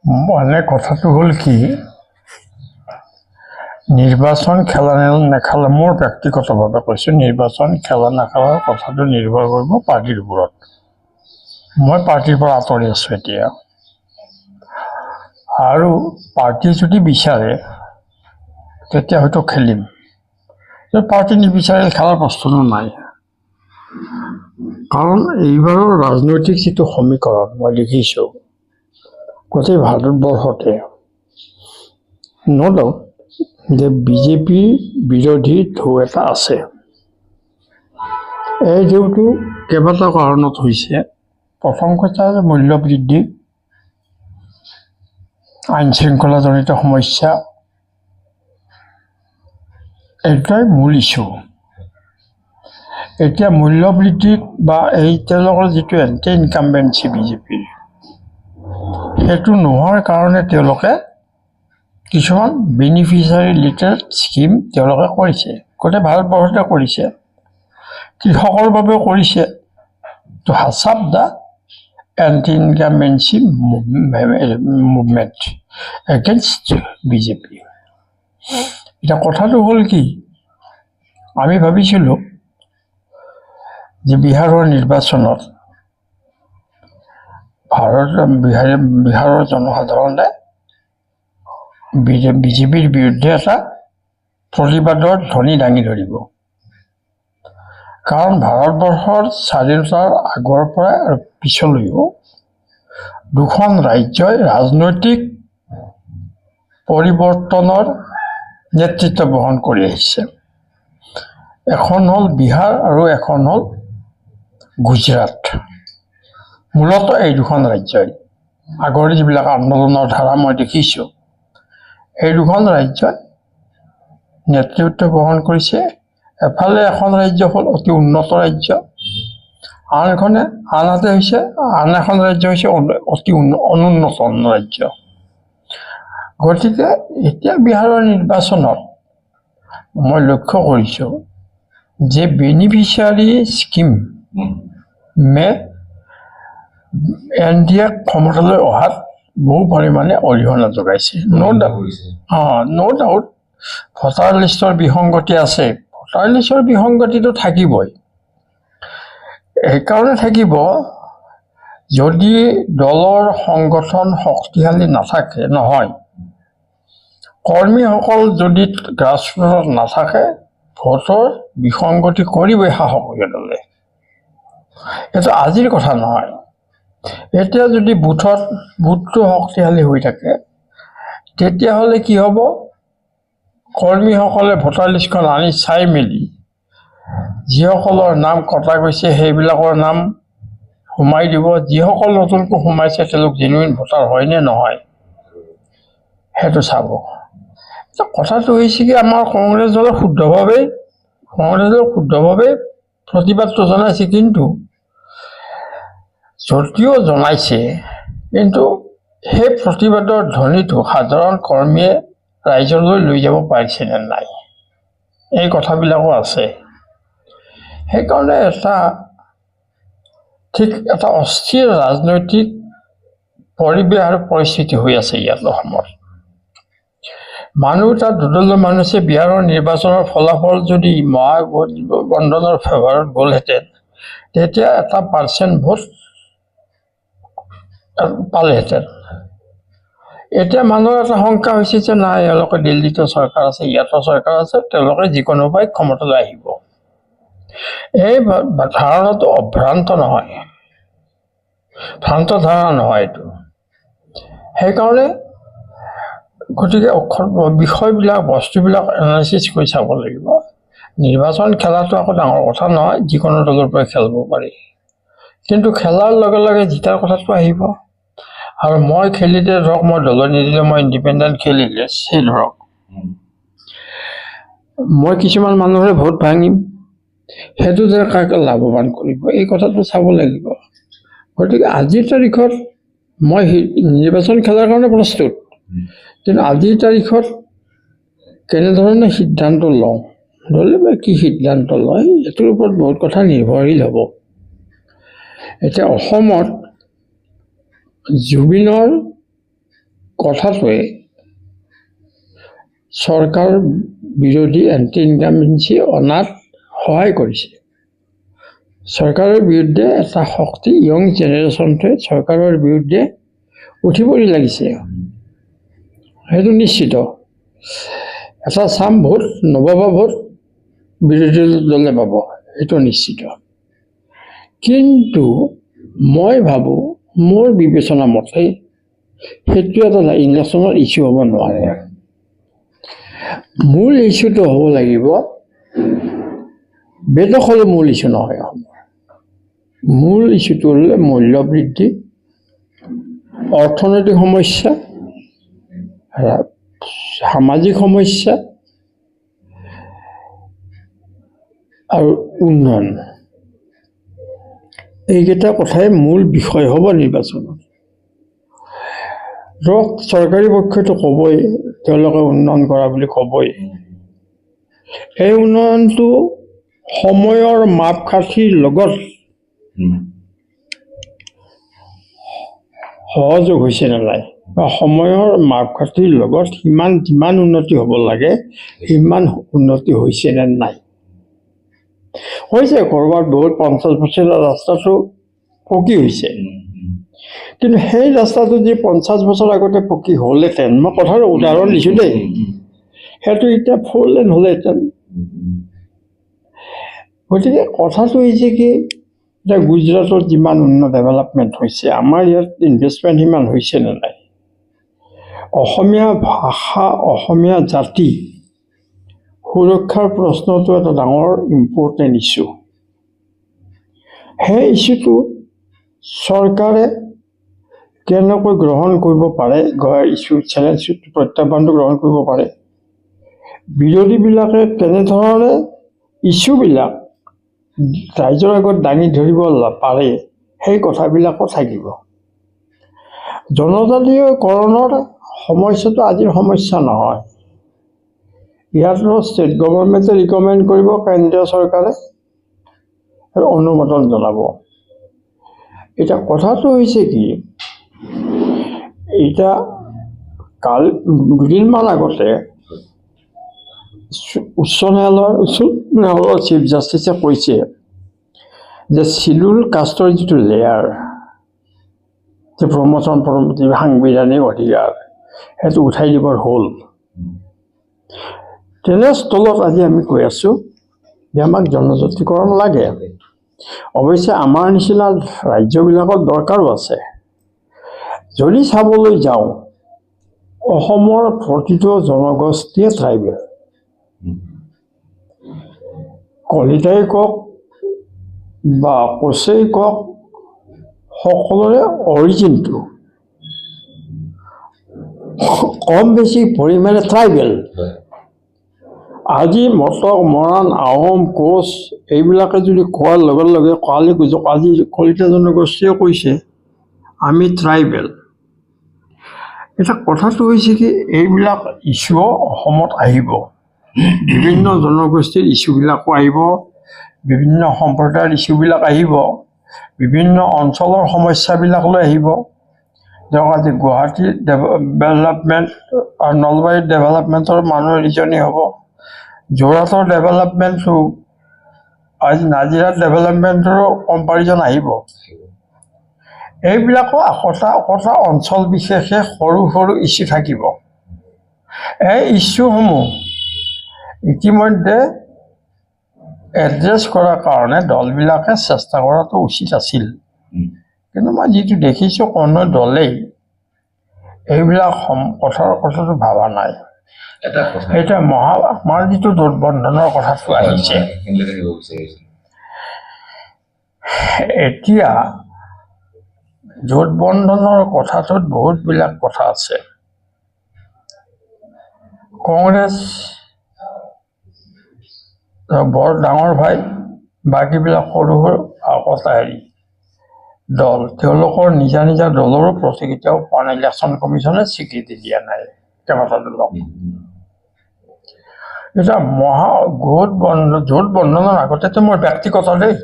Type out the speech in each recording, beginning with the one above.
মানে কথাটো হ'ল কি, নিৰ্বাচন খেলা নে নেখেলা, মোৰ ব্যক্তিগতভাৱে কৈছোঁ, নিৰ্বাচন খেলা নেখেলাৰ কথাটো নিৰ্ভৰ কৰিব পাৰ্টীৰ ওপৰত। মই পাৰ্টীৰ পৰা আঁতৰি আছোঁ এতিয়া, আৰু পাৰ্টীয়ে যদি বিচাৰে তেতিয়া হয়তো খেলিম, যদি পাৰ্টী নিবিচাৰে খেলাৰ প্ৰশ্নও নাই। কাৰণ এইবাৰৰ ৰাজনৈতিক যিটো সমীকৰণ মই দেখিছোঁ গোটেই ভাৰতবৰ্ষতে, ন' ডাউট যে বিজেপিৰ বিৰোধী ঢৌ এটা আছে। এই ঢৌটো কেইবাটাও কাৰণত হৈছে। প্ৰথম কথা যে মূল্যবৃদ্ধি, আইন শৃংখলাজনিত সমস্যা, এইটোৱেই মূল ইছ্যু। এতিয়া মূল্যবৃদ্ধিত বা এই তেওঁলোকৰ যিটো এণ্টি ইনকামবেঞ্চি বিজেপিৰ, সেইটো নোহোৱাৰ কাৰণে তেওঁলোকে কিছুমান বেনিফিচিয়াৰী ৰিলেটেড স্কীম তেওঁলোকে কৰিছে, গোটেই ভাৰতবৰ্ষতে কৰিছে, কৃষকৰ বাবেও কৰিছে, to hush up the anti incumbency movement against BJP. এতিয়া কথাটো হ'ল কি, আমি ভাবিছিলোঁ যে বিহাৰৰ নিৰ্বাচনত ভাৰত বিহাৰে বিহাৰৰ জনসাধাৰণে বিজেপিৰ বিৰুদ্ধে এটা প্ৰতিবাদৰ ধ্বনি দাঙি ধৰিব। কাৰণ ভাৰতবৰ্ষৰ স্বাধীনতাৰ আগৰ পৰাই আৰু পিছলৈও দুখন ৰাজ্যই ৰাজনৈতিক পৰিৱৰ্তনৰ নেতৃত্ব বহন কৰি আহিছে। এখন হ'ল বিহাৰ আৰু এখন হ'ল গুজৰাট। মূলতঃ এই দুখন ৰাজ্যই আগৰ যিবিলাক আন্দোলনৰ ধাৰা মই দেখিছোঁ, এই দুখন ৰাজ্যই নেতৃত্ব বহন কৰিছে। এফালে এখন ৰাজ্য হ'ল অতি উন্নত ৰাজ্য, আনখনে আনহাতে হৈছে আন এখন ৰাজ্য হৈছে অতি অনুন্নত ৰাজ্য। গতিকে এতিয়া বিহাৰৰ নিৰ্বাচনত মই লক্ষ্য কৰিছোঁ যে বেনিফিচিয়াৰী স্কীমে এন ডি এক ক্ষমতালৈ অহাত বহু পৰিমাণে অৰিহণা যোগাইছে। ন' ডাউট, অঁ, ন' ডাউট ভোটাৰ লিষ্টৰ বিসংগতি আছে। ভোটাৰ লিষ্টৰ বিসংগতিটো থাকিবই, সেইকাৰণে থাকিব, যদি দলৰ সংগঠন শক্তিশালী নাথাকে, নহয়, কৰ্মীসকল যদি গ্ৰাছৰুটত নাথাকে, ভোটৰ বিসংগতি কৰিবই শাসকীয় দলে। এইটো আজিৰ কথা নহয়। এতিয়া যদি বুথটো শক্তিশালী হৈ থাকে, তেতিয়াহ'লে কি হ'ব, কৰ্মীসকলে ভোটাৰ লিষ্টখন আনি চাই মেলি যিসকলৰ নাম কটা গৈছে সেইবিলাকৰ নাম সোমাই দিব, যিসকল নতুনকৈ সোমাইছে তেওঁলোক জেনুইন ভোটাৰ হয় নে নহয় সেইটো চাব। কথাটো হৈছে কি, আমাৰ কংগ্ৰেছ দলে শুদ্ধভাৱে প্ৰতিবাদটো জনাইছে, কিন্তু যদিও জনাইছে, কিন্তু সেই প্ৰতিবাদৰ ধ্বনিটো সাধাৰণ কৰ্মীয়ে ৰাইজলৈ লৈ যাব পাৰিছেনে নাই, এই কথাবিলাকো আছে। সেইকাৰণে এটা ঠিক এটা অস্থিৰ ৰাজনৈতিক পৰিৱেশ আৰু পৰিস্থিতি হৈ আছে ইয়াত অসমত। মানুহ তাত দুদলীয় মানুহ আছে। বিহাৰৰ নিৰ্বাচনৰ ফলাফল যদি মহাগঠবন্ধনৰ ফেভাৰত গ'লহেঁতেন, তেতিয়া 1% ভোট পালেহেঁতেন। এতিয়া মানুহৰ এটা শংকা হৈছে যে নাই, এওঁলোকে দিল্লীতো চৰকাৰ আছে, ইয়াতো চৰকাৰ আছে, তেওঁলোকে যিকোনো উপায় ক্ষমতালৈ আহিব। এই ধাৰণাটো অভ্ৰান্ত নহয়, ভ্ৰান্ত ধাৰণা নহয় এইটো। সেইকাৰণে গতিকে বিষয়বিলাক, বস্তুবিলাক এনালাইচিছ কৰি চাব লাগিব। নিৰ্বাচন খেলাটো আকৌ ডাঙৰ কথা নহয়, যিকোনো দলৰ পৰাই খেলিব পাৰি, কিন্তু খেলাৰ লগে লগে জিতাৰ কথাটো আহিব। আৰু মই খেলিলে ধৰক, মই দলত নিদিলে, মই ইণ্ডিপেণ্ডেণ্ট খেলিলে, সেই ধৰক মই কিছুমান মানুহৰে ভোট ভাঙিম, সেইটো যে কাক লাভৱান কৰিব, এই কথাটো চাব লাগিব। গতিকে আজিৰ তাৰিখত মই নিৰ্বাচন খেলাৰ কাৰণে প্ৰস্তুত, কিন্তু আজিৰ তাৰিখত কেনেধৰণে সিদ্ধান্ত লওঁ, দলে বা কি সিদ্ধান্ত লয়, এইটোৰ ওপৰত বহুত কথা নিৰ্ভৰশীল হ'ব। এতিয়া অসমত জুবিনৰ কথাটোৱে চৰকাৰ বিৰোধী এণ্টি ইনকামেঞ্চি অনাত সহায় কৰিছে। চৰকাৰৰ বিৰুদ্ধে এটা শক্তি, য়ং জেনেৰেশ্যনটোৱে চৰকাৰৰ বিৰুদ্ধে উঠি পৰি লাগিছে, সেইটো নিশ্চিত। এটা চাম ভোট, নবাবা ভোট বিৰোধী দলে পাব, সেইটো নিশ্চিত। কিন্তু মই ভাবোঁ, মোৰ বিবেচনা মতে সেইটো এটা ইলেকশ্যনৰ ইছ্যু হ'ব নোৱাৰে। মূল ইছ্যুটো হ'ব লাগিব বেদখল, মূল ইছ্যু নহয় অসমৰ। মূল ইছ্যুটো হ'লে মূল্যবৃদ্ধি, অৰ্থনৈতিক সমস্যা, সামাজিক সমস্যা আৰু উন্নয়ন। এইকেইটা কথাই মূল বিষয় হ'ব নিৰ্বাচনত। ধৰক চৰকাৰী পক্ষইতো ক'বই, তেওঁলোকে উন্নয়ন কৰা বুলি ক'বই। এই উন্নয়নটো সময়ৰ মাপকাঠিৰ লগত সহযোগ হৈছে নে নাই, বা সময়ৰ মাপকাঠিৰ লগত সিমান যিমান উন্নতি হ'ব লাগে সিমান উন্নতি হৈছে নে নাই। হৈছে ক'ৰবাত বহুত 50 বছৰীয়া ৰাস্তাটো পকী হৈছে, কিন্তু সেই ৰাস্তাটো যি 50 বছৰ আগতে পকী হ'লহেঁতেন, মই কথাৰ উদাহৰণ দিছোঁ দেই, সেইটো এতিয়া ফ'ৰ লেন হ'লহেঁতেন। গতিকে কথাটো হৈছে কি, এতিয়া গুজৰাটত যিমান উন্নত ডেভেলপমেণ্ট হৈছে, আমাৰ ইয়াত ইনভেষ্টমেণ্ট সিমান হৈছে নে নাই। অসমীয়া ভাষা, অসমীয়া জাতি সুৰক্ষাৰ প্ৰশ্নটো এটা ডাঙৰ ইম্পৰ্টেণ্ট ইছ্যু। সেই ইছ্যুটো চৰকাৰে কেনেকৈ গ্ৰহণ কৰিব পাৰে, ইছ্যু চেলেঞ্জ প্ৰত্যাহ্বানটো গ্ৰহণ কৰিব পাৰে, বিৰোধীবিলাকে কেনেধৰণে ইছ্যুবিলাক ৰাইজৰ আগত দাঙি ধৰিব পাৰে, সেই কথাবিলাকো থাকিব। জনজাতীয়কৰণৰ সমস্যাটো আজিৰ সমস্যা নহয়। ইয়াতো ষ্টেট গভৰ্ণমেণ্টে ৰিকমেণ্ড কৰিব, কেন্দ্ৰীয় চৰকাৰে অনুমোদন জনাব। এতিয়া কথাটো হৈছে কি, এতিয়া কাল দুদিনমান আগতে উচ্চ ন্যায়ালয়ৰ চিফ জাষ্টিছে কৈছে যে চিডিউল কাষ্টৰ যিটো লেয়াৰ, যে প্ৰমোচন সাংবিধানিক অধিকাৰ, সেইটো উঠাই দিবৰ হ'ল। তেনেস্থলত আজি আমি কৈ আছোঁ যে আমাক জনজাতিকৰণ লাগে। অৱশ্যে আমাৰ নিচিনা ৰাজ্যবিলাকত দৰকাৰো আছে। যদি চাবলৈ যাওঁ, অসমৰ প্ৰতিটো জনগোষ্ঠীয়ে ট্ৰাইবেল। কলিতাই কওক বা কোচেই কওক, সকলোৰে অৰিজিনটো কম বেছি পৰিমাণে ট্ৰাইবেল। আজি মটক, মৰাণ, আহোম, কোচ এইবিলাকে যদি কোৱাৰ লগে লগে কালি আজি কলিতা জনগোষ্ঠীয়ে কৈছে আমি ট্ৰাইবেল। এতিয়া কথাটো হৈছে কি, এইবিলাক ইছ্যু অসমত আহিব, বিভিন্ন জনগোষ্ঠীৰ ইছ্যুবিলাকো আহিব, বিভিন্ন সম্প্ৰদায়ৰ ইছ্যুবিলাক আহিব, বিভিন্ন অঞ্চলৰ সমস্যাবিলাক লৈ আহিব। ধৰক আজি গুৱাহাটী ডেভেলপমেণ্ট আৰু নলবাৰীৰ ডেভেলপমেণ্টৰ মানুহ ৰিজনী হ'ব, যোৰহাটৰ ডেভেলপমেণ্টটো আজি নাজিৰাৰ ডেভেলপমেণ্টৰো কম্পাৰিজন আহিব। এইবিলাকো একোটা একোটা অঞ্চল বিশেষে সৰু সৰু ইছ্যু থাকিব। এই ইছ্যুসমূহ ইতিমধ্যে এড্ৰেছ কৰাৰ কাৰণে দলবিলাকে চেষ্টা কৰাটো উচিত আছিল। কিন্তু মই যিটো দেখিছোঁ, কোনো দলেই এইবিলাক কথাটো ভবা নাই। এতিয়া আমাৰ যিটো জোটবন্ধনৰ কথাটো আহিছে, এতিয়া জোটবন্ধনৰ কথাটোত বহুতবিলাক কথা আছে। কংগ্ৰেছ বৰ ডাঙৰ ভাই, বাকীবিলাক সৰু সৰু আকতা হেৰি দল, তেওঁলোকৰ নিজা নিজা দলৰো প্ৰতিকেইটাও পোৱা নাই, ইলেকশ্যন কমিশ্যনে স্বীকৃতি দিয়া নাই কেইবাটা দলক। এতিয়া মহা জোট বন্ধনৰ আগতেতো মোৰ ব্যক্তিগত দেই,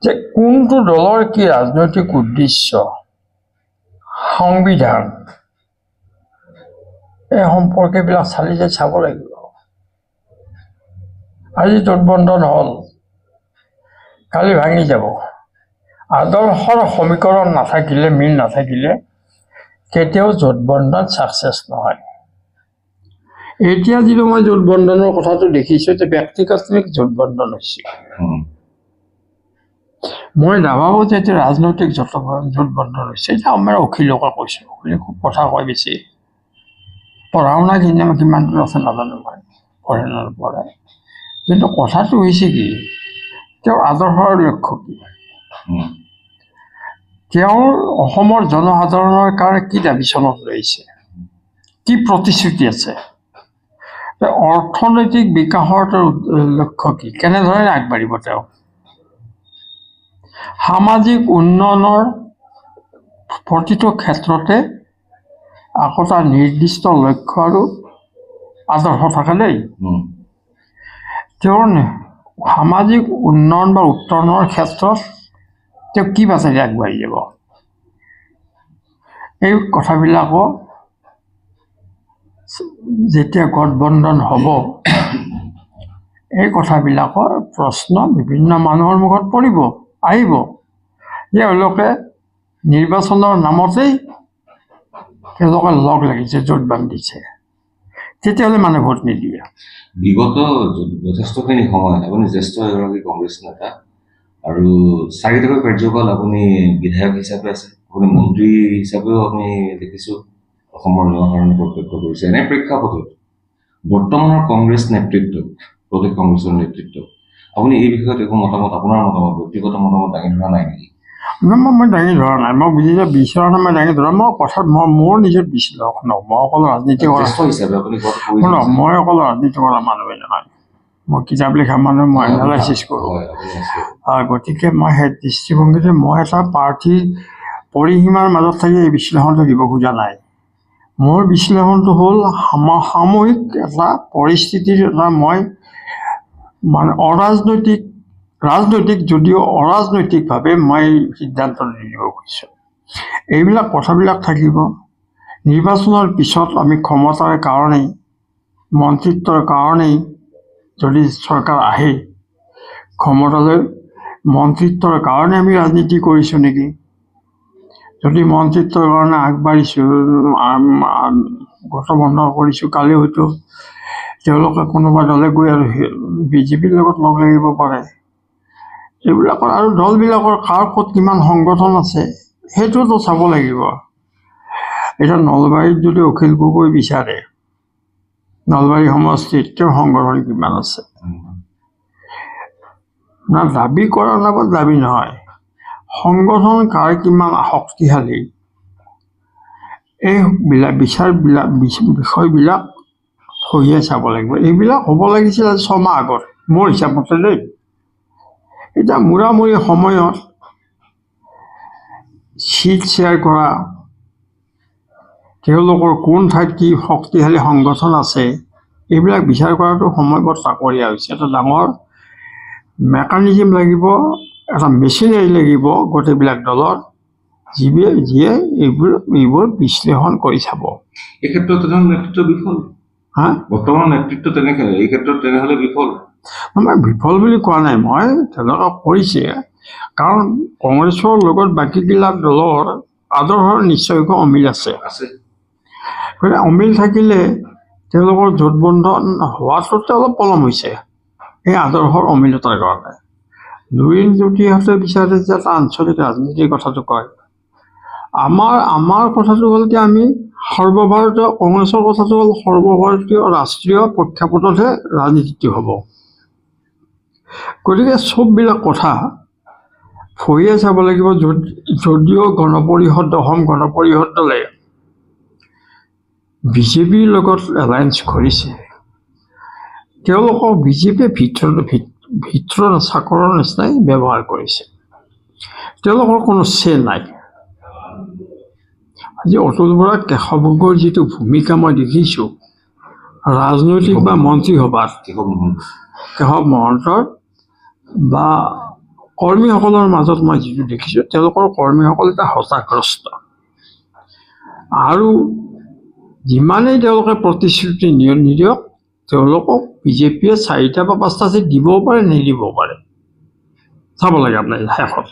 যে কোনটো দলৰ কি ৰাজনৈতিক উদ্দেশ্য, সংবিধান, এই সম্পৰ্কবিলাক চালি যাই চাব লাগিব। আজি জোটবন্ধন হ'ল, কালি ভাঙি যাব। আদৰ্শৰ সমীকৰণ নাথাকিলে, মিল নাথাকিলে কেতিয়াও জোটবন্ধন ছাকচেছ নহয়। এতিয়া যিটো মই জোটবন্ধনৰ কথাটো দেখিছোঁ, যে ব্যক্তিগত জোটবন্ধন হৈছে, মই নাভাবোঁ যে এইটো ৰাজনৈতিক জোটবন্ধন হৈছে। এতিয়া আমাৰ অখিলকে কৈছোঁ, অখিলে খুব কথা কয় বেছি, পঢ়া শুনা কিমান দূৰ আছে নাজানো মই, পঢ়ে নপঢ়ে, কিন্তু কথাটো হৈছে কি, তেওঁৰ আদৰ্শৰ লক্ষ্য কি, তেওঁৰ অসমৰ জনসাধাৰণৰ কাৰণে কি দাবী চনদ লৈছে, কি প্ৰতিশ্ৰুতি আছে, অৰ্থনৈতিক বিকাশৰ তেওঁৰ লক্ষ্য কি, কেনেধৰণে আগবাঢ়িব তেওঁ, সামাজিক উন্নয়নৰ প্ৰতিটো ক্ষেত্ৰতে আকৌ তাৰ নিৰ্দিষ্ট লক্ষ্য আৰু আদৰ্শ থাকে দেই। তেওঁৰ সামাজিক উন্নয়ন বা উত্তৰণৰ ক্ষেত্ৰত তেওঁ কি বাটেৰে আগবাঢ়ি যাব, এই কথাবিলাকো যেতিয়া গঠবন্ধন হ'ব, এই কথাবিলাকৰ প্ৰশ্ন বিভিন্ন মানুহৰ মুখত পৰিব, আহিব। তেওঁলোকে নিৰ্বাচনৰ নামতেই তেওঁলোকে লগ লাগিছে, জোট বান্ধিছে, তেতিয়াহ'লে মানুহে ভোট নিদিয়ে। বিগত যথেষ্টখিনি সময় আপুনি জ্যেষ্ঠ এগৰাকী কংগ্ৰেছ নেতা আৰু চাৰিটাকৈ কাৰ্যকাল আপুনি বিধায়ক হিচাপে আছে, আপুনি মন্ত্ৰী হিচাপেও আপুনি দেখিছোঁ অসমৰ জনসাধাৰণে প্ৰত্যক্ষ কৰিছে। এনে প্ৰেক্ষাপটত বৰ্তমানৰ কংগ্ৰেছ নেতৃত্ব, প্ৰদেশ কংগ্ৰেছৰ নেতৃত্ব, আপুনি এই বিষয়ত একো মতামত, আপোনাৰ মতামত, ব্যক্তিগত মতামত দাঙি ধৰা নাই নেকি? মই দাঙি ধৰা নাই, মই বুজি বিচৰা নাই, মই দাঙি ধৰা মই কথাত মই মোৰ নিজৰ বিশ্লেষণ, মই অকল ৰাজনীতি কৰা, মই অকল ৰাজনীতি কৰা মানুহে নহয়, মই কিতাপ লিখা মানুহ, মই এনালাইচিছ কৰোঁ। গতিকে মই সেই দৃষ্টিভংগীতে মই এটা পাৰ্টীৰ পৰিসীমাৰ মাজত থাকি এই বিশ্লেষণটো দিব খোজা নাই। মোৰ বিশ্লেষণটো হ'ল সামূহিক এটা পৰিস্থিতিৰ এটা মই মানে অৰাজনৈতিক, ৰাজনৈতিক যদিও অৰাজনৈতিকভাৱে মই সিদ্ধান্ত দিব খুজিছোঁ। এইবিলাক কথাবিলাক থাকিব। নিৰ্বাচনৰ পিছত আমি ক্ষমতাৰ কাৰণেই, মন্ত্ৰিত্বৰ কাৰণেই যদি চৰকাৰ আহে ক্ষমতালৈ, মন্ত্ৰিত্বৰ কাৰণে আমি ৰাজনীতি কৰিছোঁ নেকি? যদি মন্ত্ৰিত্বৰ কাৰণে আগবাঢ়িছোঁ, গঠবন্ধন কৰিছোঁ, কালি হয়তো তেওঁলোকে কোনোবা দলে গৈ আৰু বিজেপিৰ লগত লগ লাগিব পাৰে। এইবিলাকৰ আৰু দলবিলাকৰ কাৰ ক'ত কিমান সংগঠন আছে সেইটোতো চাব লাগিব। এতিয়া নলবাৰীত যদি অখিল গগৈ বিচাৰে, নলবাৰী সমষ্টিত তেওঁৰ সংগঠন কিমান আছে, না দাবী কৰা নামত দাবী নহয়, সংগঠন কাৰ কিমান শক্তিশালী, এইবিলাক বিচাৰবিলাক বিষয়বিলাক ফহিয়াই চাব লাগিব। এইবিলাক হ'ব লাগিছিল 6 মাহ আগত মোৰ হিচাপমতে দেই। এতিয়া মূৰামূৰি সময়ত চিট শ্বেয়াৰ কৰা, তেওঁলোকৰ কোন ঠাইত কি শক্তিশালী সংগঠন আছে, এইবিলাক বিচাৰ কৰাটো সময় বৰ তাকৰীয়া হৈছে। এটা ডাঙৰ মেকানিজিম লাগিব, এটা মেচিনাৰী লাগিব গোটেইবিলাক দলৰ, যিয়ে এইবোৰ বিশ্লেষণ কৰি চাব। এই ক্ষেত্ৰত নেতৃত্ব বিফল। হা, বৰ্তমান নেতৃত্ব তেনেকে এই ক্ষেত্ৰত তেনেহ'লে বিফল। মই বিফল বুলি কোৱা নাই, মই তেওঁলোকক কৰিছে, কাৰণ কংগ্ৰেছৰ লগত বাকীবিলাক দলৰ আদৰ্শৰ নিশ্চয়কৈ অমিল আছে। গতিকে অমিল থাকিলে তেওঁলোকৰ জোটবন্ধন হোৱাটোতে অলপ পলম হৈছে এই আদৰ্শৰ অমিলতাৰ কাৰণে। লুৰিণজ্যোতিহঁতে বিচাৰে যে এটা আঞ্চলিক ৰাজনীতিৰ কথাটো কয়। আমাৰ কথাটো হ'ল কি, আমি সৰ্বভাৰতীয় কংগ্ৰেছৰ কথাটো হ'ল সৰ্বভাৰতীয় ৰাষ্ট্ৰীয় প্ৰেক্ষাপটতহে ৰাজনীতিটো হ'ব। গতিকে চববিলাক কথা ফহিয়াই চাব লাগিব। যদিও গণপৰিষদ, অসম গণপৰিষদ দলে বিজেপিৰ লগত এলায়েন্স কৰিছে, তেওঁলোকক বিজেপিয়ে ভিতৰৰ চাকৰৰ নিচিনাই ব্যৱহাৰ কৰিছে, তেওঁলোকৰ কোনো চে নাই। আজি অতুল বৰা, কেশৱ গগৈৰ যিটো ভূমিকা মই দেখিছোঁ ৰাজনৈতিক বা মন্ত্ৰীসভাত, কেশৱ মহন্তৰ বা কৰ্মীসকলৰ মাজত মই যিটো দেখিছোঁ, তেওঁলোকৰ কৰ্মীসকল এটা হতাশগ্ৰস্ত। আৰু যিমানেই তেওঁলোকে প্ৰতিশ্ৰুতি নিদিয়ক, তেওঁলোকক বিজেপিয়ে 4টা বা 5টা চিট দিবও পাৰে, নিদিবও পাৰে। চাব লাগে আপোনাৰ শেষত।